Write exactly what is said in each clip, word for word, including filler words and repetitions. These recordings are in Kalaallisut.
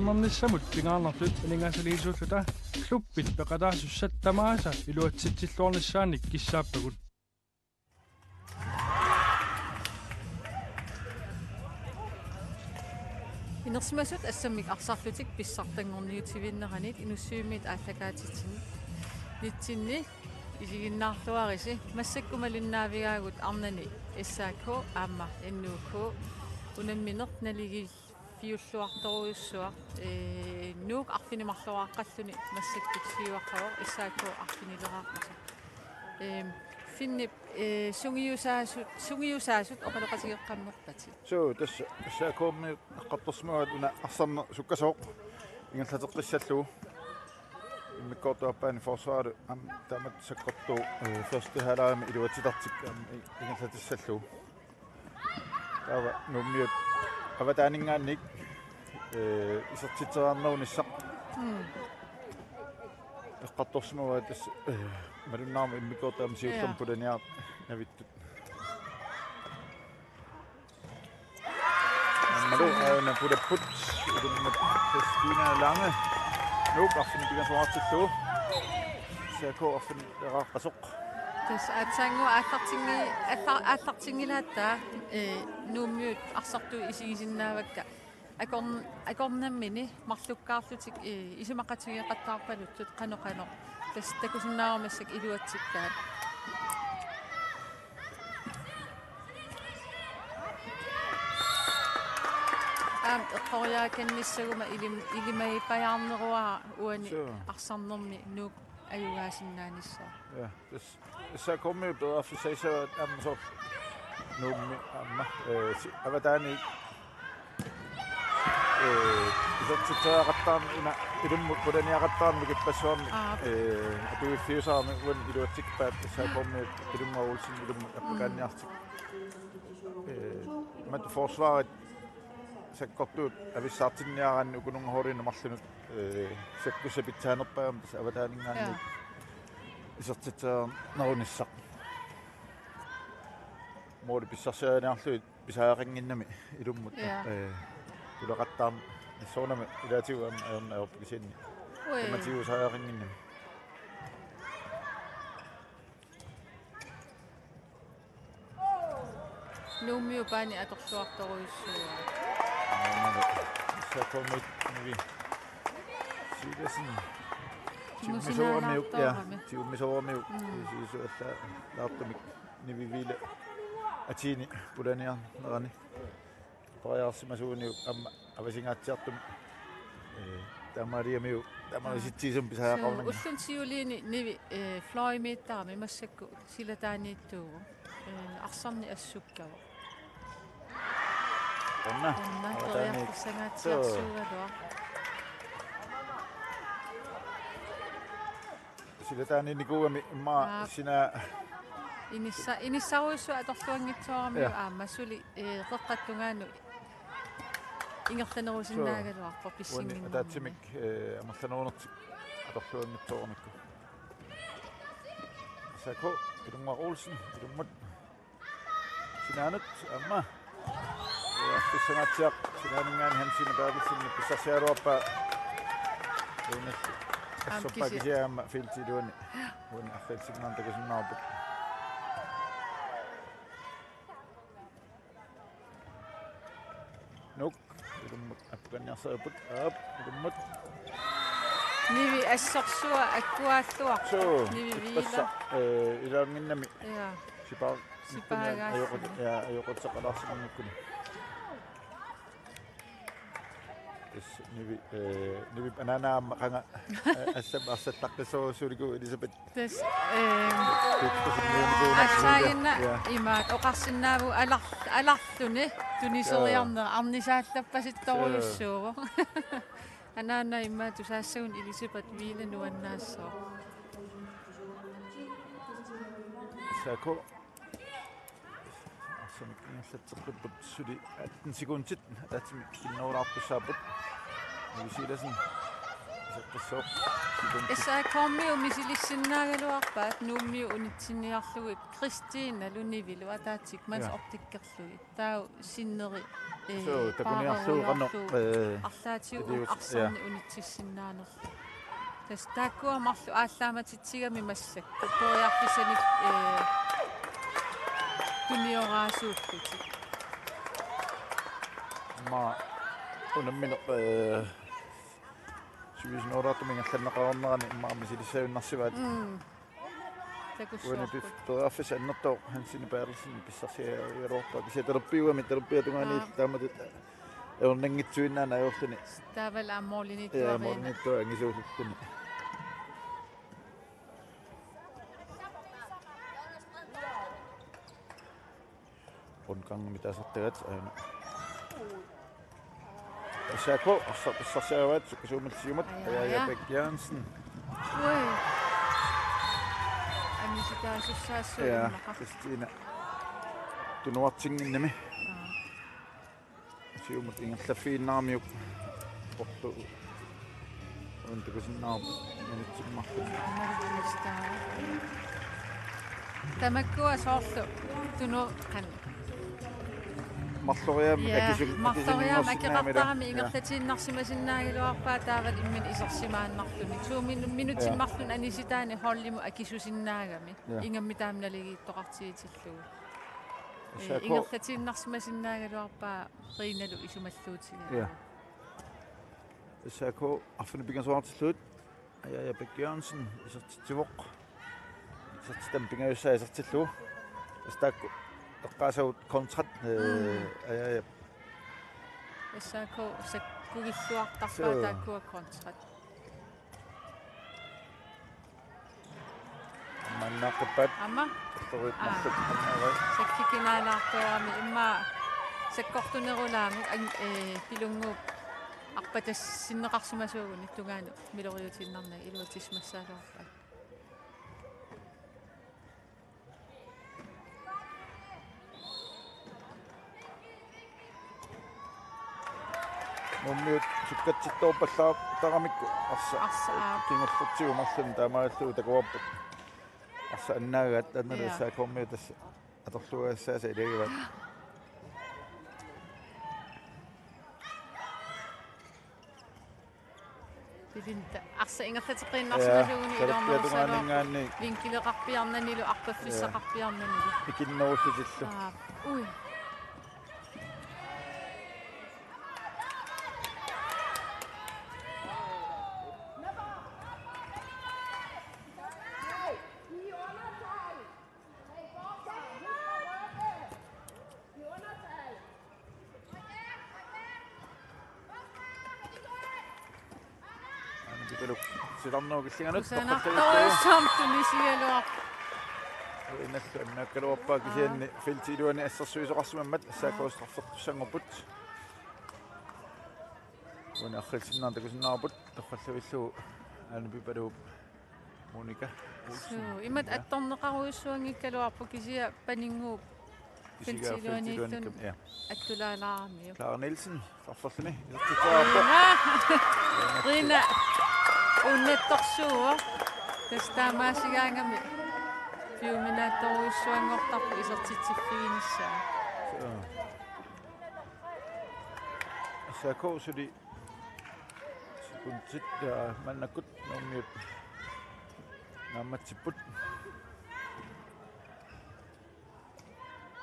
Arsarnernissamut pingaarnertut aningaasaliisuulluta klubbit peqataasussat tamaasa iluatsitsilluarnissaannik kissaappagut. Inersimasut assammik arsarlutik pissartanngorniutiviinneranit inussivimmiit aallakaatitsinni nitsinni isiginnaarluarisi. Massakkut malinnaavigaagut arnani S A K aamma N U K. Unammineq naligiiffiulluartorujussuaq, ee, Nuuk arfineq-marloraaqqalluni massakkut siuaqqavoq, S A K arfinileraaqqasoq. Eem, Finnip, ee, sungiusaasut, sungiusaasut oqaloqatigeqqammerpatit. Suu, tassa S A K-mi eqqartorsimavaat una arsarneq sukkasoq ingerlateqqissallugu. Immikkoortup aappaani forsvarip aamma taamatut sakkortuuvoq, ee, første halvlegimi iluatsitartik aamma i-, ingerlatissallugu. Taava Nuummiut avataaninngaanniit, ee, isertitseriarnerunissaq. Mm. Eqqartorsimavaat tassa, ee, malunnarami immikkoortup aamma siullermik, ja, pulaniarnavittut. Aammalu aana pulapput, ilummut Christina Lange. Nuuk arfineq-pingasuartillugu. S A K arfineq-marloraaqqasoq. Tassa aatsaannguaq aallartinngi-, aallar-, aallartinngilaat taava, ee, Nuummiut arsartut isigisinnaavakka. Akorn-, akornanni marlukkaarlutik, ee, isumaqatigeeqattaarpaluttut qanoq qanoq. Tassa takusinnaavarsi massakkut iluatsikkaat. Aamma eqqoriaakannissaguma ilim-, ilimagippajaarneruara uani. Suu. Arsarnermi Nuuk ajugaasinnaanissaa. Ja, tassa S A K-mi periarfissarissavaat aamma soorlu Nuummi aamma, ee, si-, avataani, ee, isertitseriaqattaarneq una ilummut pulaniaqattaarneq ippassuarni, aap, ee, atuiffiusarami uani iluatsikkaat S A K-mi Ilunga Olsen ilummut, mm, appakaanniartik. Ee, imatut forsvarit sakkortuut avissaartinniaraanni ukununnga holdinut marlunut, ee, sakkussat pitsaanerpaamik tassa avataaninngaanniit, ja, isertitseriarnerunissaq. Måli pissarsiariniarlugit pisariaqannginnami ilummut, ja, ee, tuleqattaarneq soorunami ilaatigut aamma ajornaq ajorpoq kisianni. Ui. Tamatigut pisariaqannginnami. Nuummiut paani atorluartorujussuuaat. Aamma S A K-miut Nivi Sivertsen. Tigummisooramiuk, ja, tigummisooramiuk. Tigummisooramiuk. Mm. Sisuallaartumik Nivi Viila atiini pulaniarnerani. Pariarsimasuuniuk aamma avasingaatsiartumik. Ee, taamaaliamiuk, taamaalitsitsiisumik pisariaqarnanga. Suu, ulluni siuliini Nivi, ee, fløjimiittarami massakkut silataaniittuuvoq. Ee, arsarneq assukkavoq. Taanna. Taanna, avataaniit, periarfissangaatsiarsuugaluaq. Suu. Silataaniinnikuugami immaqa, aap, sina. Inissa-, inissarujussuaq atorluanngitsooramiuk, ja, aamma suli, ee, qeqqata tungaanut ingerlanerusinnaagaluarpoq. Suu. Uani pissinginnermini ataatsimik, ee, amerlanerunertik atorluanngitsooramikku. S A K, Ilunga Olsen, ilummut. Sinaanut aamma. Ee, pissangaatsiaq sinaaninngaanniit Hansine Berthelsen pissarsiaraluarpaa. Uunat. Aamma assorpaa kisi-, kisianni aamma feltip iluani. Uani arfalsinnaanut takusinnaavarput. Nuuk, ilummut appakaanniarsaripput, aap, ilummut. Nivi assorsuaq akkuaalluarpoq. Suu, Nivi Viila. Ippassaq, ee, ilaanginnami. Ja. Sipaa-, sipaagaassinni. Ajoqut-, ja, ajoquteqalaarsimanngikkunik. Tassa Nivi, ee, Nivip anaanaa aamma qanga, ee, assap arsallaqqissorujussuullugu Elisabeth. Tassa, ehm, Tuuttusunniunikuunarsiniga. Aatsaaginnaq, ja, imaat oqarsinnaavugut alar-, alarluni tuniseriarneq, ja, arnisaallappasittorujussuuvoq. Ja. Anaana imaattussaassaguni Elisabeth Viila nuannaassooq. S A K. Arsamik ingerlatseqqipput suli atten sekundit. Ataatsimik ikinnerulaartussaapput. Nivi Sivertsen. S A K-miut misilissinnaagaluarpaat Nuummiut unitsinniarlugit Kristina Lunivilu ataatsik manna optikkerlugit. Taava sinneri, eh, soo, takuniarlugu qanoq, eh, arlaatigut ilius-, arsarneq, ja, unitsissinnaanerlugu. Tassa taakkua marluk aallaamatitsigami massakkut periarfissanik, eh, tunioraasuullutik. Aamma unammineq, eh, sivisunerulaartumik ingerlanneqareernerani immaqa misilissagunarsivaat. Mm. Takussuarput. Uani pif-, periarfissaq annertooq Hansini Berthelsen pissarsiaraluarpaa kisianni talerpiuami, talerpiata tungaani, aa, taamatut ajornanngitsuinnaanani ajorluni. Taavalu aamma målimiittuariinnaat. Ja, målimiittuaq angisuulluni. Rundgangimik taasartagaat aajuna. S A K arsaq pissarsiaraat sukkasuumillu siumut. Aja, Aja, aja. Bech Jørgensen. Ui. Anisitaasussaassuup, ja, immaqa. Kristina tunuartinnginnami. Aa. Siumut ingerlaffigiinnaramiuk portu. Uani takusinnaavarput minutsit marluk. Tamakkua soorlu tunu-, qan-, marloriaammik, ja, akisu-, marloriaammik akisunngorsinnaamik, akeqartarami, ja, ingerlatiinnarsimasinnaagaluarpaat taavalu imminut isersimaannarluni. Tyve minu-, minutsit, ja, marluk anisitaanik holdimut akisusinnaagami. Ja. Ingammik taama naligiittoqartigitillugu. S A K. Eh, ingerlatiinnarsimasinnaagaluarpaa Riinalu isumalluutigalugu. Ja. S A K arfineq-pingasoqartillugit. Aja, Aja Bech Jørgensen isertitsivoq. Isertitami pingajussaa isertillugu. Tassa taakku eqqaasagut kontrat, eh, mm, Aja, Aja. S A K sakkugilluartarpaa, soo, taakkua kontrat. Mannaqqippaat. Aamma. Torrit, aa, marluk annaavai. Sakkukinaalaartuarami immaqa sakkortunerulaamik an-, eh, Pilunnguup arpatassinneqarsimasuuguni tungaanut miloriutiinnarnagit iluatsissimassagaluarpaat. Nuummiut sukkatsittoorpallaaq taramikku arsaq. Arsaq, aa. Kingullertigut marlunnik taamaallugu takuarput. Arsaq annaagaat taannalu, ja, S A K-miut tassa atorlugassaasa ilagivaat. Pilinta arsaq ingerlateqqiinnarsimalluguni, ja, iluarnerussaluarpoq. Talerpiata tungaaninngaanniit. Vinkileqarpiarnanilu, arpaffissaqarpiarnanilu. Ja. Ikinnerullutillu. Aa, ui. Aana Pipalup silarnerup killinganut. Kusanartorujussuarmik tunisigaluarpoq. Innallu annaakkaluarpaa, kisianni feltip iluani assersuisoqarsimammat S A K straffertussanngorput. Uani arriilsinnaanera takusinnaavarput torrallavillugu Aana Pipaluup Monika Olsen. Suu, imatut, ja, attorneqarujussuanngikkaluarpoq kisianni paninnguup isigaa feltip iluaniilluni, feltip iluani, ja, attulaalaaramiuk. Clara Nielsen, strafferluni, isertitseriarpoq. Riina. Riina unnattorsuuvoq. Tassa taamaasigaangami piuminaattorujussuanngortarpoq isertitsiffiginissaa. Suu. S A K suli sekundit, ja, maannakkut Nuummiut naammatsipput.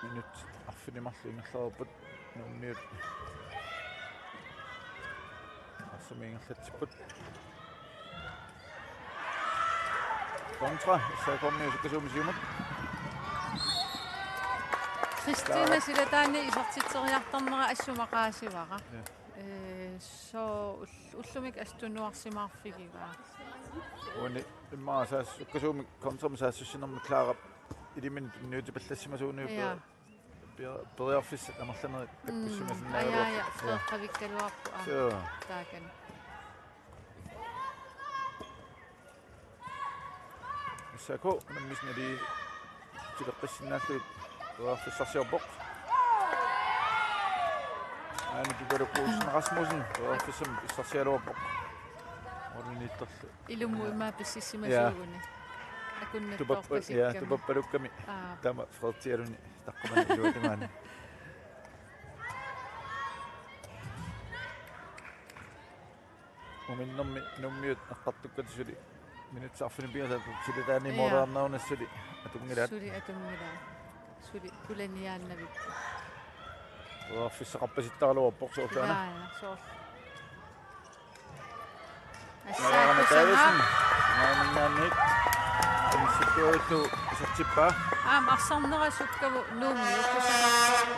Minutsit arfineq-marluk ingerlareerput Nuummiut. Arsamik ingerlatsipput. Kontra, S A K-miut sukkasuumik siumut. Kristina silataani isertitseriartarnera assut maqaasivara. Ja. Ee, soo ull-, ullumikkut assut tunuarsimaarfigivaa. Uani immaqa saas-, sukkasuumik kontramik saassussinermi Clara iliminut tunniutipallassimasunut, ja, pe-, pe-, periarfissat amerlanerit, mm, takkussimasinnaagaluarput. Aja, aja, ja, freeqqavikkaluarpoq, aa. Soo. Taakani. S A K unammisut nali tileqqissinnaallugit periarfissarsiorpoq. Aana Pipalu Olsen Rasmussen periarfissamik pissarsigaluarpoq. Ilumut immaqa pississimasuuguni. Tupappa-, ja, akunnertoorpasikkami. Tupappalukkami. Aa. Taama Frederialuni taqqamani iluatungaani. Uminnermi Nuummiut eqqartukkatik suli minutsit arfineq-pingasut silataani, ja, moorarnauna suli atunngilaat. Suli atunngilaat. Suli pulaniaannavik. Uarfissaqarpasittaraluarpoq soorlu aana. Ja, ja, soorlu. Marianne Davidsen. Naaninngaanniit. Inissittuarlu isertippaa. Aamma arsarnera sukkavoq Nuummiut kusanarpoq.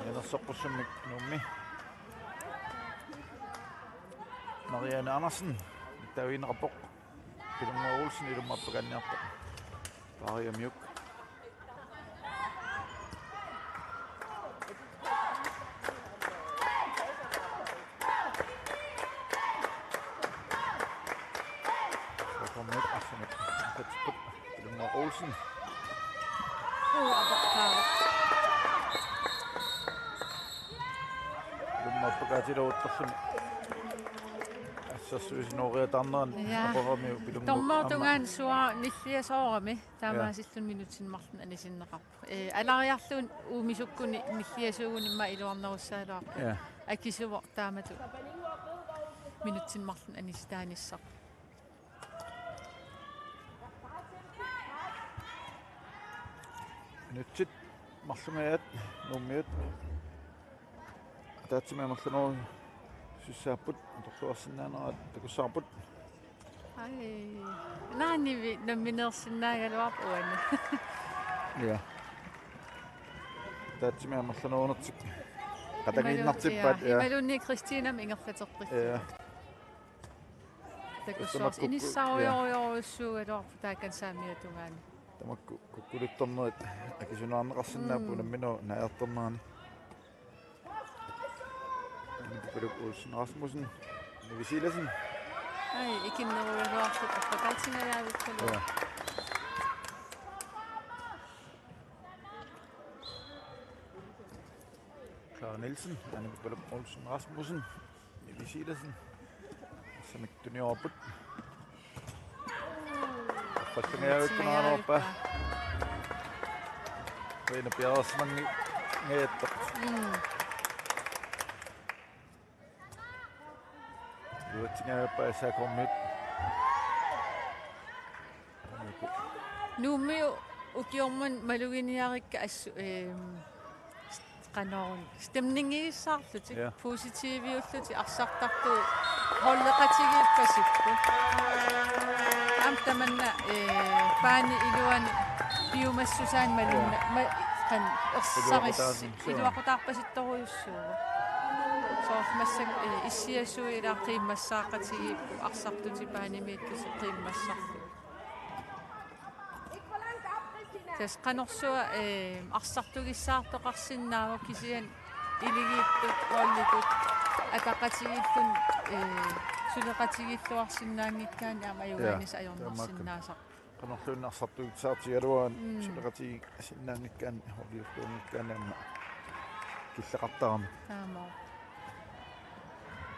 Mianersoqqussummik Nuummi. Marianne Andersen. Tavineqarpoq. Pilunnguaq Olsen ilumut appakaanniarpoq. Paariamiuk. Soormiut arsamik. Pilunnguaq Olsen. Uu, aportaavoq. Ilumut appakaatileruttorluni. Assersuisinooreataarnerani. Ja. Aporamiuk Pilunnguaq. Dommerit tungaanut suaarami nilliasoorami. Taamaasilluni minutsini marlunni anisinneqarpoq. Ee, alariarlugu uumisukkunik nilliasuuguni immaqa iluarnerussagaluarpoq. Ja. Akisuvoq taamatut minutsini marlunni anisitaanissaq. Minutsit marlungajaat Nuummiut. Ataatsimik amerlanerusussaapput, atorluarsinnaaneraat takussavarput. Ai, naanivi nammineersinnaagaluarpoq uani. Ja. Ataatsimik amerlanerunertik qatanngiinnartippaat, imalu-, ja, ja, imaluunniit Kristinamik ingerlateqqissaaq. Ja. Takussavarsi. Tamakku-, ja, inissarujorujorujussuugaluarpoq taakani saamiata tungaani. Tamakku kukkuluttornerit akisunaarneqarsinnaapput, mm, unamminerup naajartornerani. Anipipaluk Olsen Rasmussen. Nivi Silassen. Ai, ikinnerugaluartut appakaatingajaavikkaluaq. Ja. Clara Nielsen, Anipipaluk Olsen Rasmussen. Nivi Silassen. Arsamik tuniorput. Arpallangajaavikkunaraluarpaa. Uina piareersimanngajattoq. Mm. Iluatsingajappaa S A K-miut. Nuummiut ukioq manna maluginiarikka assut, ehm, qanoruna, stemningigissaarlutik, ja, positiviullutik, arsartartut holdeqatigiippasipput. Aamma tamanna, ee, baanip iluani piumassusaannik malunna-, ja, ma-, qan-, ersaris-, iluaqutaarpasittorujussuuvoq. Soorlu massakkut, ee, issiasuut ila qiimmassaaqatigiipput, arsartutik baanimiittutik qiimmassarlugit. Tassa qanorsuaq, ee, arsartugissaartoqarsinnaavoq, kisianni iligiittut, holditut ataqatigiilluni, ee, suleqatigiilluarsinnaanngikkaanni aamma, ja, ajugaanissaq ajornarsinnaasarpoq. Tamakku. Qanorluunniit arsartugissaartigigaluaraanni, mm, suleqatigisinnaanngikkaanni, holdiulluunngikkaanni aamma killeqartarami. Taamaappoq.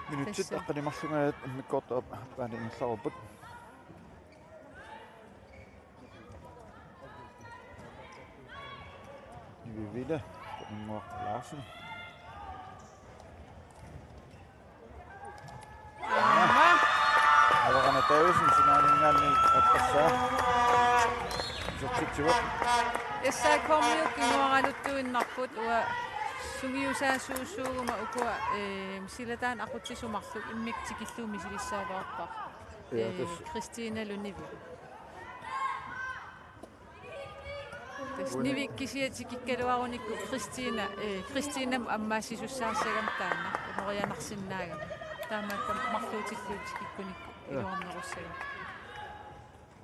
Minutsit, tassa, aqqaneq-marlungajaat immikkoortup aappaani ingerlareerput. Nivi Villa, Pilunnguaq Larsen. Aamma. Averana Davidsen sinaaninngaanniit appassaa. Isertitsivoq. S A K-miut kinguaraluttuinnarput, uanga sungiusaasuussuuguma ukua, ee, silataanni aqutsisoq marluk immikkut tikillugu misilissagaluarpara. Ja, ee, tassa. Kristinalu Nivi. Tassa Nivi kisiat tikikkaluarunikku Kristina, ee, Kristinamut ammaassisussaassagami taanna, unorianarsinnaagami. Taamaakkamik marluutillugu tikikkunikku, ja, iluarnerussagami.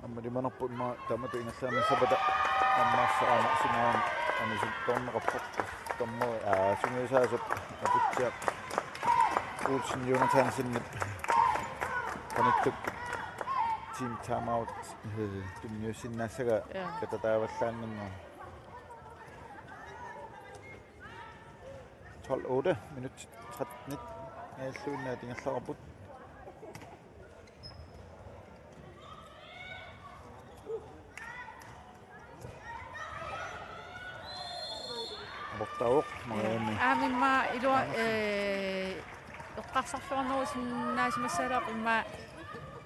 Aamma ilimanarpoq immaqa taamatut ingerlaannaq sapata ammaassaq aamma sinaani anisittorneqarpoq. Dommeri, aa, sungiusaasup Aputsiaq Olsen Jonathansenip qanittukkut team timeout, øh, tunniussinnaassagaa, ja, katataavallaannginnerani. tolv otte, minut tretten, naalluinnaat ingerlareerput. Aportaavoq Marianne. Aamma immaqa ilua, Andersen. Eh, eqqarsarluarnerusinnaasimassagaluarpoq immaqa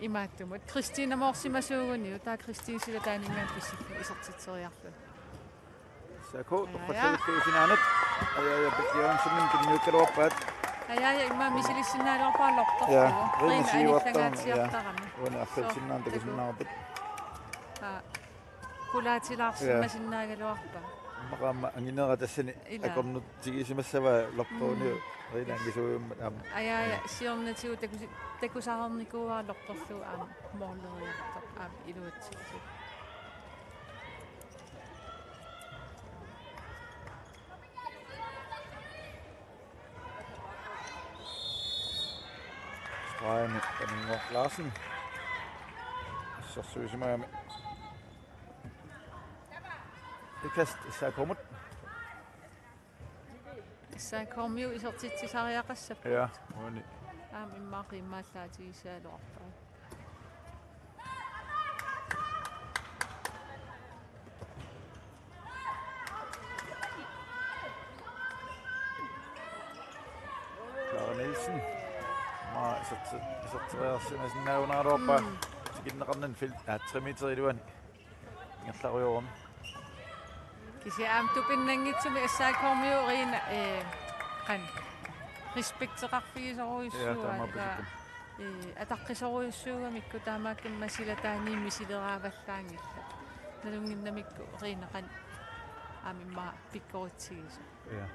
imaattumut. Christine amoorsimasuuguniuk, taava Christine silataaninngaanniit pissutsit isertitseriarluni. S A K, ja, ja. Torrassagullu sinaanut. Aja, ja, Pekki Jørgensen tunniukkaluarpaat. Aja, ja, immaqa misilissinnaaluarpara lortorlugu. Ja, Rina Rina siuartarami, ja. Anillangaatsiartarami. Uani arfalsinnaanut takusinnaavarput. Aa, qulaatilaarsimasinnaagaluarpaa. Immaqa aamma anginera tassani. Ila. Akornutigisimassavaa lortoruni. Mm. Rina angisuujummat aamma. Aja, ja, siornatigut takusi-, takusarnikuuara lortorlugu aamma måleriartoq aamma iluatsillugu. Stregimi Flemming Mørch Larsen. Assersuisimagami. Ikast S A K-mut. S A K-miut isertitsisariaqassapput. Ja, uani. Aamma immaqa qiimmaallaatigissagaluarpara. Clara Nielsen. Maa iserti-, iserteriarsimasinnaagunaraluarpaa. Mm. Tikinneqarnani felt, aa, tre meter iluani. Ingerlarujoorami. Kisianni aamma tupinnanngitsumik S A K-miut Rina, eh, qanoq. Respekteqarfigisorujussuuaat. Ja, taamaappoq. Ilaa, eh, ataqqisorujussuugamikku taamaakkami silataaniit misileraavallaanngillat. Nalunnginnamikku Rina qanoq aamma immaqa pikkoritsigisoq. Ja.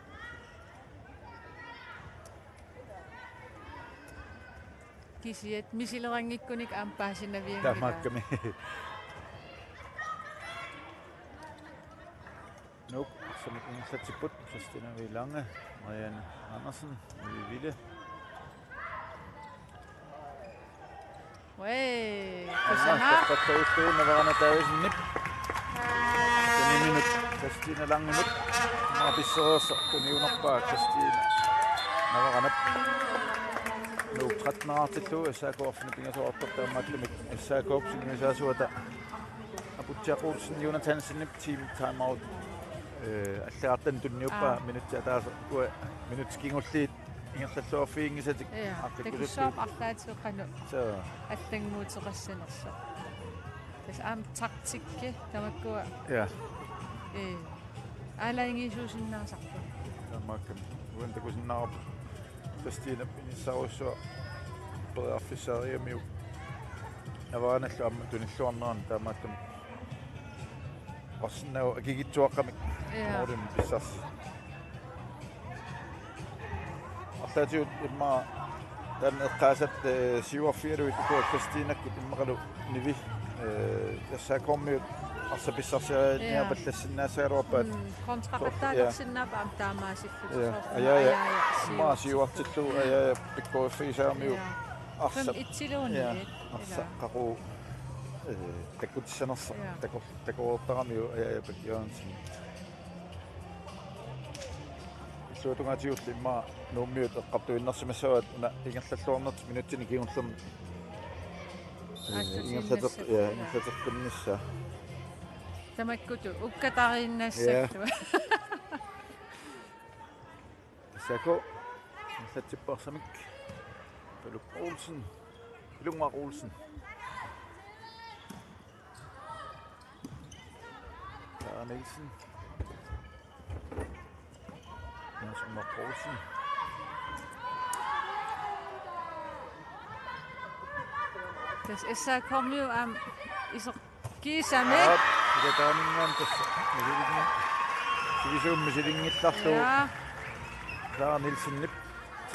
Kisianni misileranngikkunik aamma paasinavianngilaa. Taamaakkami. Nuuk, arsamik ingerlatsipput, Christina V. Lange, Marianne Andersen, Mille Ville. Uai, aamma kusanaq. Taqqattauttuun Navarana Davidsenip. Tuniminut Christina Langemut. Aamma pissereersoq tuniunerpaa Christina Navaranap. Nuuk tretten-ertillugu S A K-rfinnut pingasoqartoq taamaattumik S A K-p sungiusaasuata Aputsiaq Olsen Jonathansenip team timeout. Eh, allagartani tunniuppaa. Aa. Minutsit ataaseq, ukua minutsit kingulliit ingerlalluarfiginngisatik. Ja, artikkusullugu. Takussuaq arlaatigut qanoq. Soo. Allannguuteqassanersoq. Tassa aamma taktikki tamakkua. Ja. Eh, aalajangiisuusinnaasarput. Taamaakkami. Uani takusinnaavarput Christinap inissarujussuaq periarfissaarigamiuk Navaranallu aamma tunilluarnerani taamaattumik. Oqarsinnaavoq akikitsuaqqamik. Ja. Målimik pissarsi. Arlaatigut immaqa taanna eqqaasat, eh, siuarfigalugit ukua Christinakkut immaqalu Nivi, eh, S A K-miut arsaq pissarsiariniarpallassinnaagaluarpaat. Mm, kontraqattaalersinnaapput aamma taamaasillutik. Ja. Soorlu Aja, ja. Aja, ja, immaqa siuartillugu, siuartillugu. Aja, ja, pikkoriffigisagamiuk. Ja. Arsaq. Fem et-iluunniit. Ja. Arsaq. Ila. Qaqugu, eh, takkutissanersoq. Ja. Taku-, takoreertaramiuk, Aja, ja, Pekki Jørgensen. Illuatungaatigullu immaqa Nuummiut eqqartuinnarsimassavaat una ingerlalluarnertik minutsini kingullerni. Aatsutiinnassallugu. Ingerlateq-, ja, ingerlateqqinnissaa. Tamakkutut ukkatariinnassallugu. Ja. S A K. Ingerlatsipparsamik. Paluk Olsen. Ilunga Olsen. Clara Nielsen. Jens Ulrik Poulsen. Tassa S A K-miut aamma iseq kiisami. Aap, silataaninngaanniit tassa. Misilingi-, sivisuumik misilinngillarlugu. Ja. Clara Nielsenip.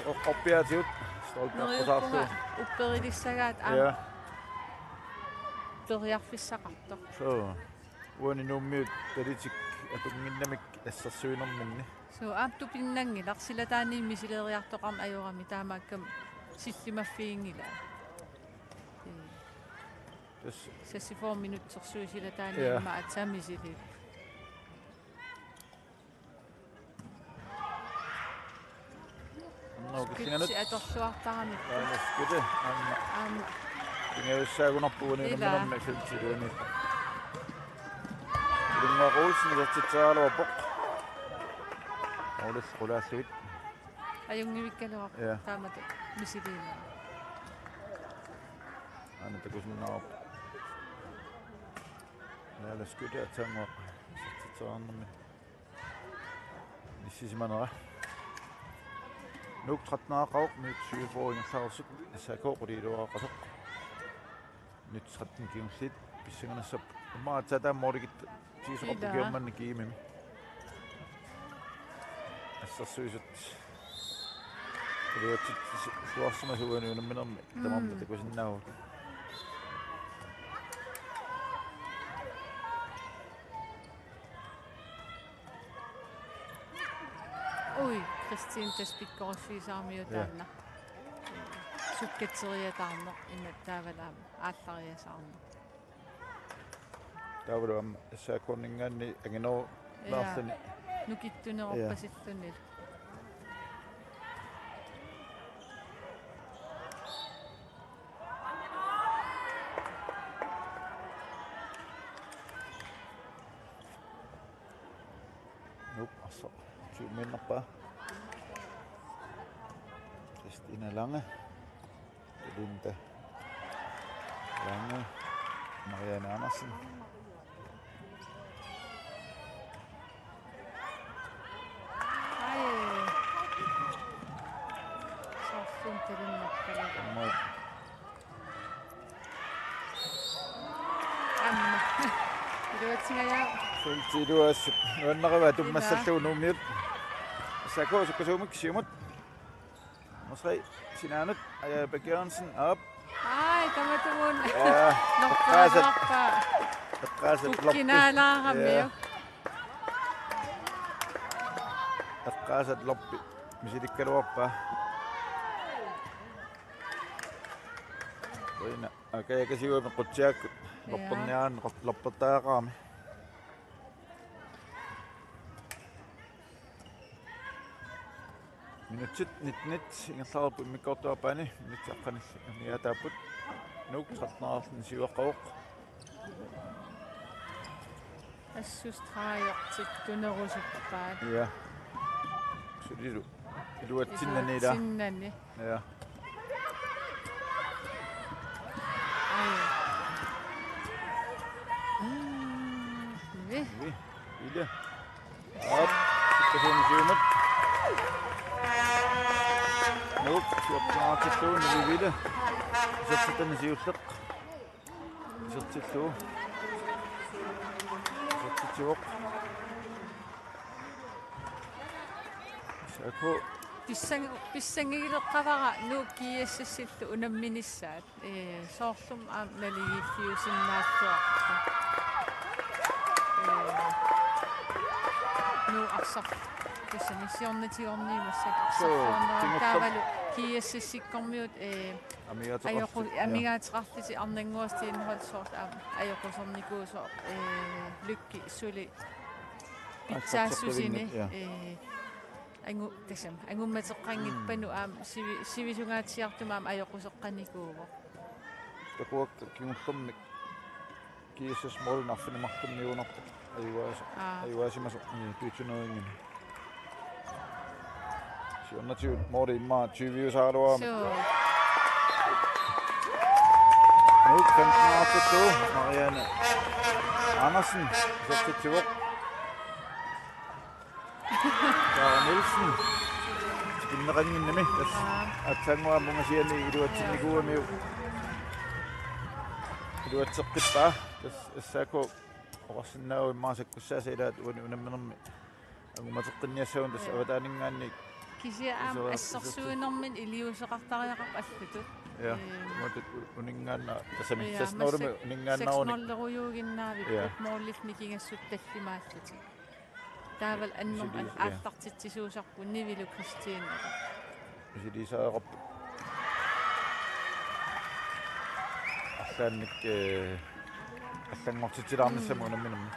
Oq-, oppiaatigut. Stolpe neriuppunga aqqusaarlugu. Upperilissagaat aamma. Ja. Periarfissaqartoq. Soo. Uani Nuummiut talitik atunnginnamik assersuinerminni. Suu, aap, tupinnanngilaq, silataaniit misileriartoqarneq ajorami, taamaakkami sillimaffiginngilaa. Ee. Tassa. Seksogfyrre minutsersuit silataaniit. Ja. Immaqa aatsaat misiliipput. Kisianni atorluartaramikku. Aana Skytte aamma. Aamma. Pingajussagunarpoq uani. Ila. Unamminermi feltip iluani. Ilunga Olsen isertitseraluarpoq. Olsen qulaallugit. Ajunngivikkaluarpoq. Ja. Taamatut misiliineq. Aana takusinnaavarput. Aana Skytte aatsaannguaq isertitsereernermi inissisimanera. Nuuk tretten-eqaaq, minut syvogfyrre ingerlareersut, S A K quliiluaqasoq. Minut tretten kingulliit pissanganassapput. Immaqa aatsaat taama målikkut tiisoqarpoq. Ila. Kiormanni kiimimi. Assersuisut. Iluatsilluarsimasut uani unamminermi. Mm. Tamarmik takusinnaavugut. Ui, Christine tassa pikkoriffigisarami. Ja. Taanna. Sukkatseriataarneq imaat taavalu aallariasaarneq. Taavalu aamma S A K-ninngaanniit anginerup. Ja. Naarluni. Nukittunerorpasilluni. Ja. Nuuk arsaq. Syvmiinnarpaa. Christina Lange. Linda Lange. Marianne Andersen. Ai. Saaffuntalinnakkala. Aamma. Aamma. Iluatsingajaavoq. Feltip iluaasut. Nuannaravaa. Ila. Tummassallugu Nuummiut. S A K sukkasuumik siumut. Masai sinaanut, Aja Bæk Jørgensen, op. Ai, tamatumuuna. Ja, norpaarpaa. Eqqaasat. Eqqaasat lorpi. Pukkinaalaaramiuk. Ja. Eqqaasat lorpi. Misilikkaluarpaa. Uina, akajaka siuami qutsiakkut. Ja. Lorperniaraanni, lorpertariaqarami. Minutsit nittenit ingerlareerput immikkoortup aappaani, minutsit aqqanillit amigaataapput. Nuuk tretten-eqarluni siuaqqavoq. Assut stregitittunerusuppaat. Ja. Sulilu. Iluatsinnani ila. Iluatsinnani. Ja. Ai. Mm, ni. Ni. Ila. Aap, sukkasuumik siumut. Nuuk, siorpaatillugu Nivi Ville. Isertitani siulleq. Isertillugu. Isertitsivoq. S A K. Pissang-, pissanngileqqavara Nuuk G S S-illu unamminissaat. Ee, soorlumi aamma naligiiffiusinnaalluarpoq. Ee, Nuuk arsaq-, tassani siornatigorniit massakkut. Suu, arsarluarnera tingullermi. Taavalu G S S-ikkormiut, ee, amigaataqarlutik, ajoqu-, ja, amigaateqarlutik arnannguaq Steenholdt soorlu aamma ajoqusernikuusoq, ee, Lykke suli. Pitsaassusini, ja, ee, angu-, tassami, angummateqqanngippanut, mm, aamma sivi-, sivisungaatsiartumik aamma ajoquseqqanikuuvoq. Takuakka kingullermik G S S-ip måli arfineq-marlunniugunarpoq. Ajugaas-, aa, ajugaasimasoq, mm, P to hundrede-imi. Siornatigut måli immaqa tyve-usaraluarami. Suu. Nuuk femten-eqartuttuuvoq, Marianne Andersen isertitsivoq. Sara Nielsen. Tikinneqannginnami. Tassa, aa, aatsaannguaq ungasiani iluatsinnikuugamiuk. Iluatseqqippaa. Tassa S A K oqarsinnaavoq immaqa sakkussaasa ilaat uani unamminermi angummateqqinniassaguni tassa, ja, avataaninngaanniit. Kisianni aamma isoa-, assersuinermini iliuuseqartariaqarpoq allatut. Ja, ee, imatut u-, uninngaanna-, tassami, ja, seks nulimi massakkut uninngaannarunik. Seks nul-erujuuginnaavipput, ja, målit nikingassut tallimaallutik. Taavalu annermik, misili-, ja, aallartitsisuusarput Nivilu Christine. Misiliisariaqarput. Arlaannik, ee, allanngortitsilaarnissamut, mm, unamminermi.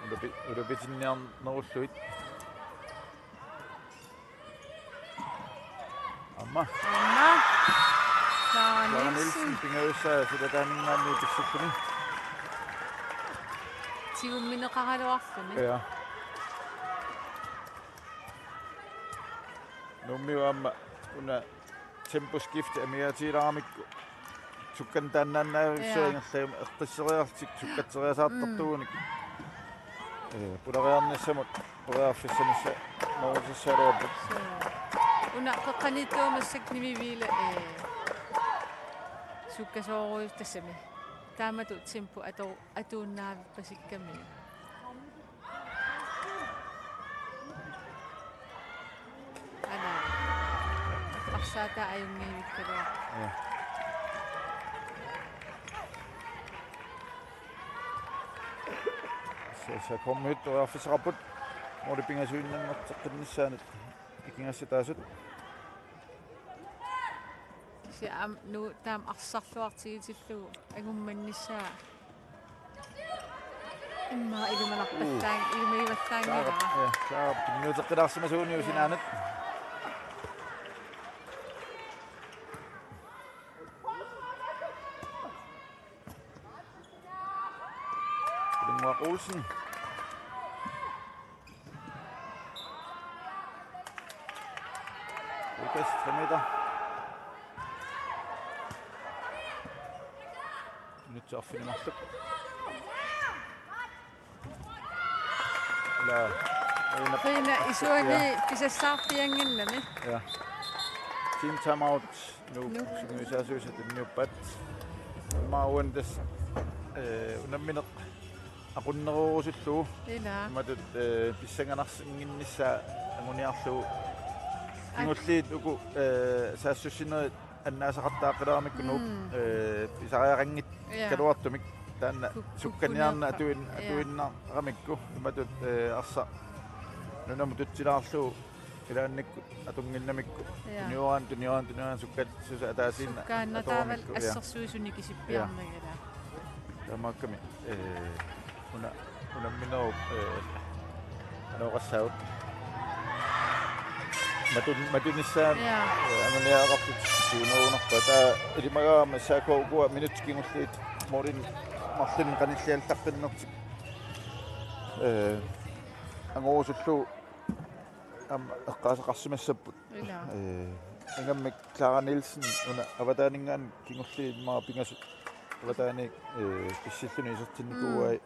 Ulapi-, ulapitinniarnerullugit. Aamma. Clara Clara Nielsen. Nielsen pingajussaa silataaninngaanniit pissilluni. Tigummineqaraluarluni. Ja. Nuummiut aamma una temposkift amigaatigilaarmikku. Sukkanik taannaannavissuaq. Ja. Ingerlaannaq eqqisseriarlutik sukkatseriasaartartuunik. Mm. Ee, pulariarnissamut periarfissanissaa marutissaluarput. Suu. Una qeqqaniittuumassak Nivi Viile, ee, sukkasoorujussuaq tassami. Taamatut tempo atu-, atuinnavippasikkamik. Ana. Arsaataa ajunngivikkaluaq. Ja. Sa-, SAK-kormiut periarfissaqarput måli pingasuinnanngorteqqinnissaanut ikigassataasut. Kisianni aamma nu taama arsarluartigitillugu angummannissaa. Immaqa ilumanarpallaang-, Uu. Ilumagivallaanngilaq. Saarap, ja, saarap tunniuteqqilaarsimasuunik. Ja. Sinaanut. Lingua Olsen. Lukas, tre meter. Minutsi arfineq-marluk. Ila, ila. Qiina isuani, ja, pisassaarpiannginnami. Ja. Team timeout. Nuuk. Nuuk. Sungiusaasuisa tunniuppaat. Immaqa uani tassa, ee, unammineq aqunnerusullugu. Ila. Imatut, ee, pissanganarsinnginnissaa anguniarlugu. At- Kingulliit uku, ee, saassussinerit annaasaqattaaqqilaarmikku Nuuk, mm, ee, pisariaqanngikkaluartumik. Ja. Taanna kuk-, sukkaniarneq kukkuneerpa-, atuin-, ja, atuinnaramikku. Imatut, ee, arsaq nunamut tutsilaarlugu. Ilaannikkut atunnginnamikku. Ja. Tunioraanni, tunioraanni, tunioraanni sukkat-, susa ataasiinnaq. Sukkaannaq taavalu atoramikku, ja, assersuisuni kisippiarnagala. Ja. Taamaakkami, ee, una, unamminerup, ee, anooqassaagut. Matun-, matunissaa, ja, ee, anguniagaqartut siunerunarpaa. Taava ilimagaama S A K ukua minutsit kingulliit målinik marlunnik qanilliallaqqinnertik, ee, angorusullugu aamma eqqaasaqarsimassapput. Ila. Ee, ingammik Clara Nielsen una avataaninngaanniit kingulliit immaqa pingasut avataaniit, ee, pissilluni isertinnikuuai. Mm.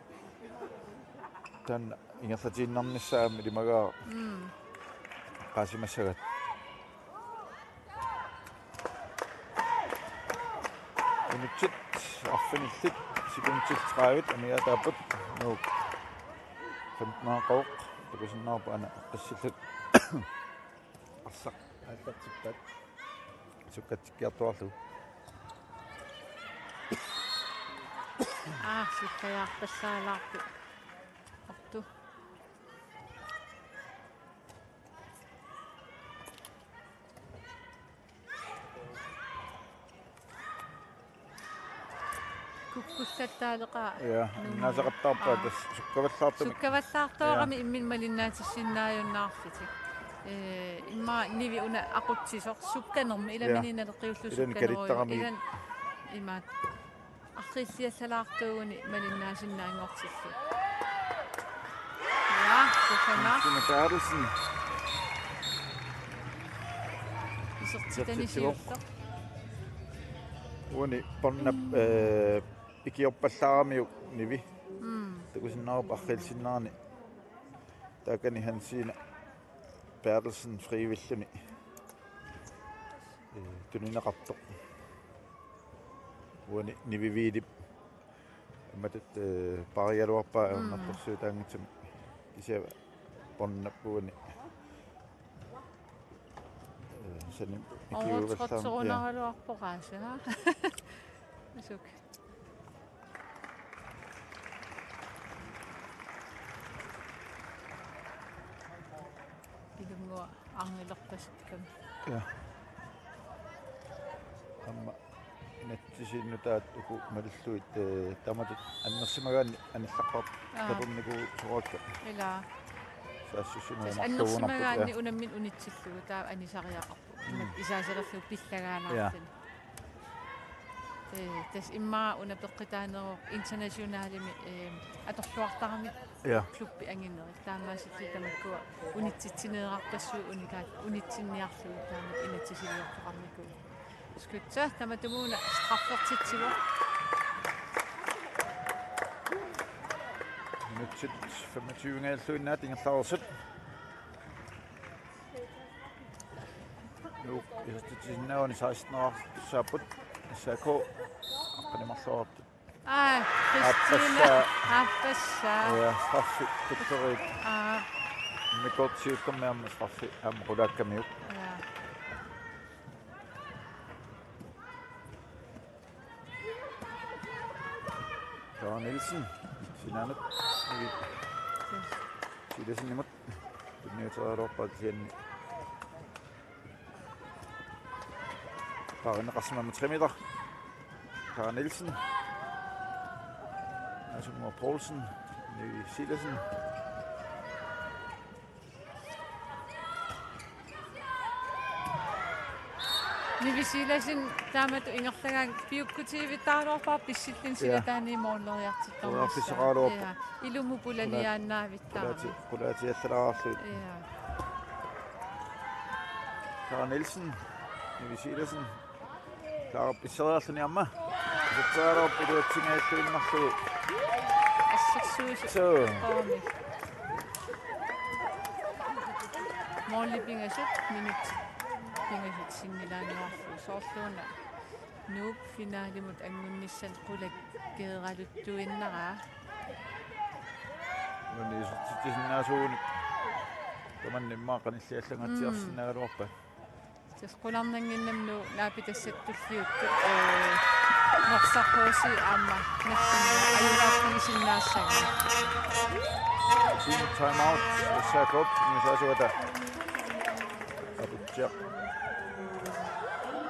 Taanna ingerlatiinnarnissaa aamma ilimagaara. Mm. Eqqaasimassagaat. Minutsit arfinillit sekundit tredive amigaataapput. Nuuk femten-eqaaq takusinnaavarput aana eqqissillutik. Arsaq aallartippaat. Sukkatsikkiartuarlugu. Aa, sukkajaarpallaalaarpoq. Artu. Kukkullattaaleqaaq. Ja, nuummiut. Annaasaqattaarpaat. Aa. Tassa sukkavallaartumik. Sukkavallaartoorami, ja, imminut malinnaatissinnaajunnaarlutik. Ee, immaqa Nivi una aqutsisoq sukkanermik, ja, ilaminik naleqqiullugu, ilani sukkanerujuk, kalittarami. Ilani imaat. Arriilliallalaartuuguni malinnaasinnaanngortillugu. Ja, Susanna. Susanna Berthelsen. Isertitani isertitsivoq siulleq. Uani båndnap, mm, ee, ikiorpallaaramiuk Nivi. Mm. Takusinnaavarput arriilsinnerani. Taakani Hansine Berthelsen frivilligini, ee, tunineqartoq. Uani Nivi Viilip imatut, ee, paarigaluarpaa, mm, ajornartorsiutaanngitsumik. Kisianni båndnap uani, ee, sani ikiuvallaam-, ja. Overtrådtserunaraluarpoq aasiit, ha? Suk. Ilunngua arngilerpasikkami. Ja. Aamma inatsisiinnutaat uku malillugit, ee, taamatut annersimagaanni anillaqqar-, aa, qaternikuusoraakka. Ila. Saassussinerup, tassa marluugunarput, annersimagaanni, ja, unammineq unitsillugu taava anisariaqarpoq. Imaat isaasererlugu pillagaalaarluni. Ja. Ee, tassa immaqa una peqqitaaneruvoq internationalimi, ee, atorluartaramik, ja, klubbi anginerit. Taamaasillutik tamakkua unitsitsineerarpassuit unikaat unitsinniarlugit taamak inatsisiliortoqarnikuupput. Skutsa tamatumuuna straffertitsivoq. Minutsit femogtyve-nngaalluinnaat ingerlareersut. Nuuk isertitsisinnaaguni seksten-eqartussaapput. S A K aqqaneq-marloqartut. Aa, Christina. Aappassaa. Aappassaa. Ja, straffi dommeriup. Aa. Immikkoortoq siullermi aamma straffi aamma qulaakkamiuk. Ja. Clara Nielsen, sinaanut. Silasenimut. Tunniuteriaraluarpaa kisianni paarineqarsimammat tre meter. Clara Nielsen. Asumua Poulsen. Nivi Silasen. Nivi Silasen taamatut ingerlagaangat piukkutiivitaraluarpara pissilluni, ja, silataani moorleriartittarnissaa. Qulaaffigisaaraluarpoq. Ja. Ilumut pulaniaannaavittara. Qulaati-, qulaatiallalaarlugit. Ja. Clara Nielsen, Nivi Silasen. Clara pisseriarluni aamma. Iserteriaraluarpoq iluatsinngilluinnarlugu. Assersuisoq. Suu. Qaami. Måli pingasut, minut pingasut sinnilaannaarlugu. Soorluuna Nuup finalimut angunnissani qulakkeeraluttuinnaraa. Nuni isertitsisinnaasuunik. Tamanna immaqa qanilliallangatsiarsinnaagaluarpat. Tassa qularnannginnami Nuuk naapitassat tulliuttut, ee, Norsaq H C aamma nassani ajugaaffigisinnaassagaa. Team timeout, S A K-p, niusaasuata. Aputsiaq.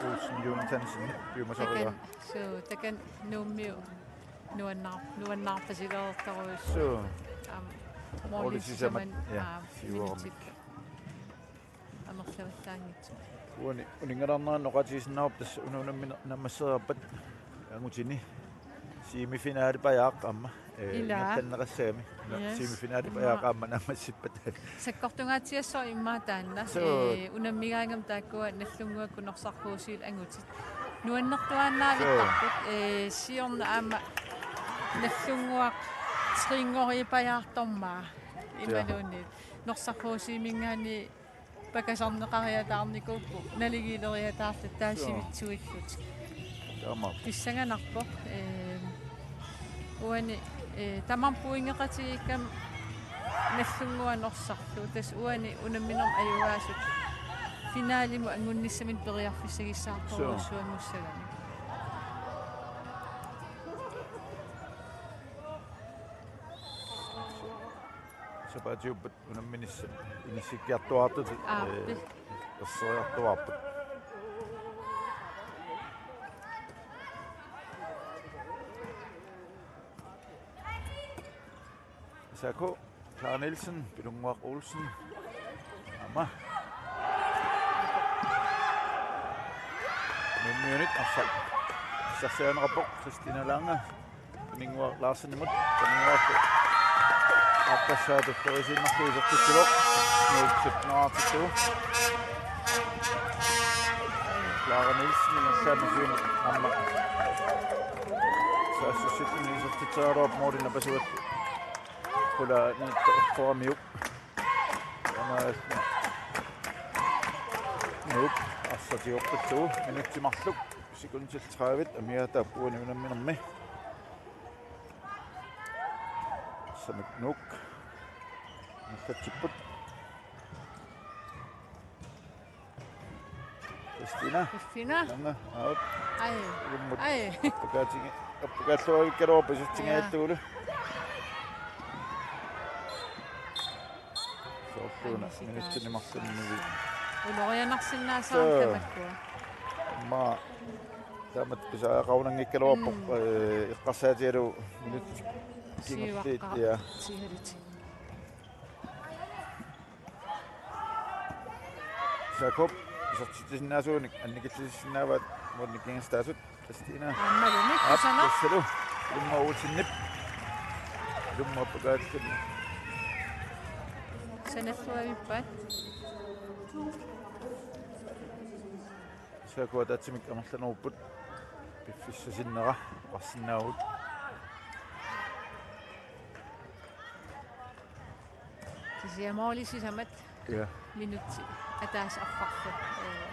Olsen Jonathansen, piumasarigaa. Takan, suu, takan Nuummiut nuannaar-, nuannaarpasilereertarujussuuvoq. Suu. Aamma, måli sisamat, sisamat, ja, aamma, siuarmik. Minutit. Amerlavallaanngitsoq. Uani uninngalarnerani oqaatigisinnaavarput tassa una unammineq naammasseriarpat angutini semifinalipajaaq aamma, ee, ila, ingerlanneqassagami. Una, yes, semifinalipajaaq, immaqa, aamma naammassippat. Sakkortungaatsiassaaq immaqa taanna. Suu. Ee, unammigaangami taakkua Nagdlunguakkut Norsaq H C-llu angutit. Nuannertuaannaavittarput. Suu. Ee, siorna aamma Nagdlunguaq tre-nngoripajaartormaa. Ja. Imaluunniit Norsaq H C-minngaanniit pakasarneqariataarnikuupput, naligiileriataarlutik taava, suu, sivitsuillutik. Taamaappoq. Pissanganarpoq, ee, uani, ee, tamarmik pointeqatigiikkami Nagdlunguaq Norsarlu. Tassa uani unamminermi ajugaasut finalimut angunnissaminnut periarfissagissaartorujussuanngussagami. Suu. Sapaatiuppat unamminissat inissikkiartuaartutut, aappi, ee, erseriartuaarput. S A K, Clara Nielsen, Pilunnguaq Olsen. Aamma. Nuummiunit arsaq. Sassaaneqarpoq Christina Lange. Pilunnguaq Larsenimut, Pilunnguaq aappassaa tulleriinnarlugu isertitsivoq. Nuuk sytten-eqartittuuvoq. Clara Nielsen, ingerlaannaq siumut aamma saassussilluni isertitseriaraluarpoq, måli napasuat. Qulaaniittoq erforamiuk. Taamaalilluni Nuuk arsaq tigoqqillugu, minutsit marluk, sekundit tredive amigaataappoq uani unamminermi. Samik Nuuk. Ingerlatsipput. Christina. Christina. Nange, out. Ai. Ummut. Ai. Appakaatigi-, appakaalluavikkaluarpoq isertingaallugulu. Ja. Soorluuna, ai, minutsini marlunnivi. Ulorianarsinnaasaramik. Suu. Tamakkua. Aamma taamatut pisariaqarunanngikkaluarpoq, mm, ee, eqqarsaatigalugu minutsit kingulliit, siuaqqaartigalutik, ja. S A K-p Isertitsisinnaasuunik annikillissinnaavaat Moornik Ingastaasut. Kristina. Aammalumi. Aap, kusanaq. Tassalu. Ilumma Olsenip. Ilumma pakaalluni. Sanalluavippaat. S A K ataatsimik amerlanerupput. Piffissap sinnera oqarsinnaavugut. Kisianni måli sisamat. Ja. Minutsit ataaseq arfarfik. Ee.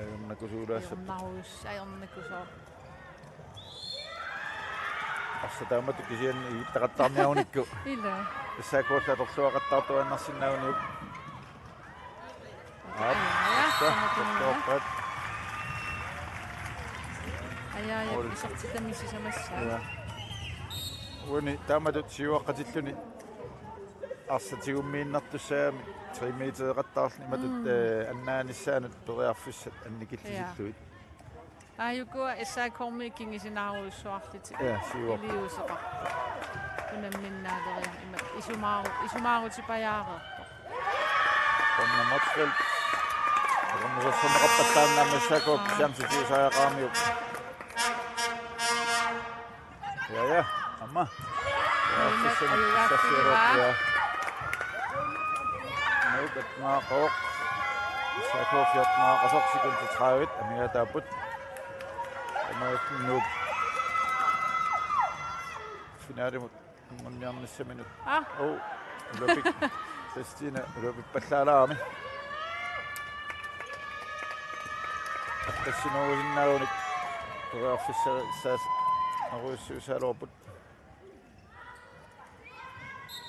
Ajornakusuulaassapput. Ajornarus-, ajornakusoq. Arsaq taamatut kisianni igittaqattaarniarunikku. Ila. S A K-llu atorluaqattaartuaannarsinnaaguniuk. Aap, aja, aja, tassa, aja, tassa, aja. Aja, aja, mål. Isertitami sisamassaa. Ja. Uani taamatut siuaqqatilluni arsaq tigummiinnartussaagami tre metereqattaarluni imatut, mm, eh, annaanissaanut periarfissat annikillisillugit. Ja. Aajukua S A K-mi kingusinnaarujussuarlutik. Ja, siuarput. Iliuuseqarput. Unamminnaaleriarmat isumaaru-, isumaarutipajaareerpoq. Ronna Motzfeldt. Ronna sassaneqarpallaannaammat S A K-p chance tiusariaqaramiuk. Ja, ja. Aamma. Ja, Nuuk, sissan, ajugaaffigaa. Sassuerop, ja. Nuuk attenaqasoq. S A K fjortenaqasoq, sekundit tredive amigaataapput. Aamma Nuuk. Finalimut anguniarnissaminut. Ah. Oh, ulapik. Kristina, ulapippallaalaarami. Aqqissinoorusinnaagunik periarfissaas-, -saas-, -narujussuusaaluarput.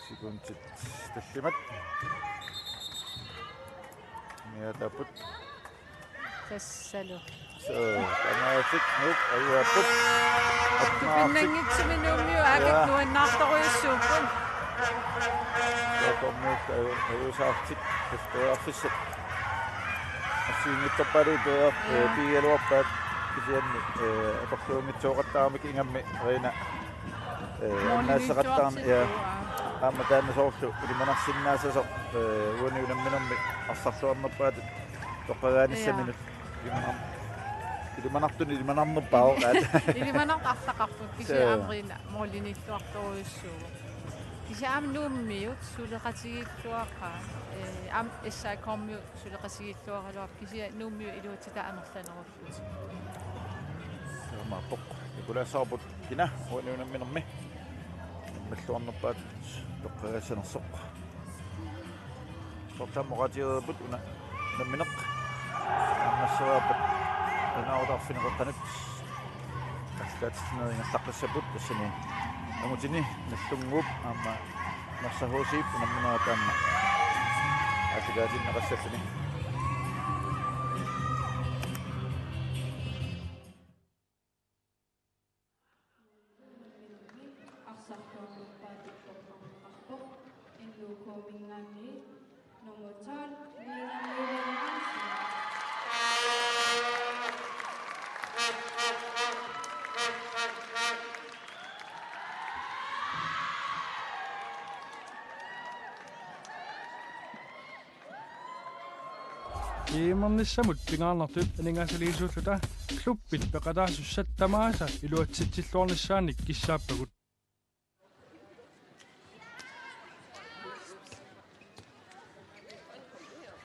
Sekundit tallimat. Amigaataapput. Tassalu. Suu, taamaallaat Nuuk ajugaappoq. Tupinnanngitsumik Nuummiut aakit, ja, nuannaartorujussuupput. Taakkununnga aju-, ajugaasartik periarfissat. Assigiinngitsorpaaluit periar-, ja, eh, piigaluarpaat kisianni, eh, atorluanngitsoortarami ingammik Rina. Eh, målimiittuartut, annaasaqattaarneq, ja. Aamma taanna soorlu ilimanarsinnaassasoq, eh, uani unamminermi arsarluarnerpaatut toqqagaanissaminut. Ja. Ilimanar-, ilimanartunik ilimanarnerpaavoq. Ilimanartut arsaqarput, kisianni, suu, aamma Rina målimiittuartorujussuuvoq. Kisianni aamma Nuummiut suleqatigiilluaqaat, eh, aamma S A K-miut suleqatigiilluaraluarput, kisianni Nuummiut iluatsitai amerlanerullutik. Taamaappoq. Nikolaassaarput kina uani unamminermi. Malluarnerpaatut toqqagaassanersoq. Soorlu aamma oqaatigereerput una unammineq. Aamma nasseriarpat unaarutaarfineqeqqanut. Aallakaatitsinerit ingerlaqqissapput tassani. Angutini Nagdlunguup aamma Narsaq H C-p unamminerat aamma aallakaatinneqassalluni. Arsarluarnerpaatut toqqarneqarpoq N U K-minngaanniit nummer tolv, Lina Møller Hansen. Tiimernissamut pingaarnertut aningaasaliisuulluta klubbit peqataasussat tamaasa iluatsitsilluarnissaannik kissaappagut.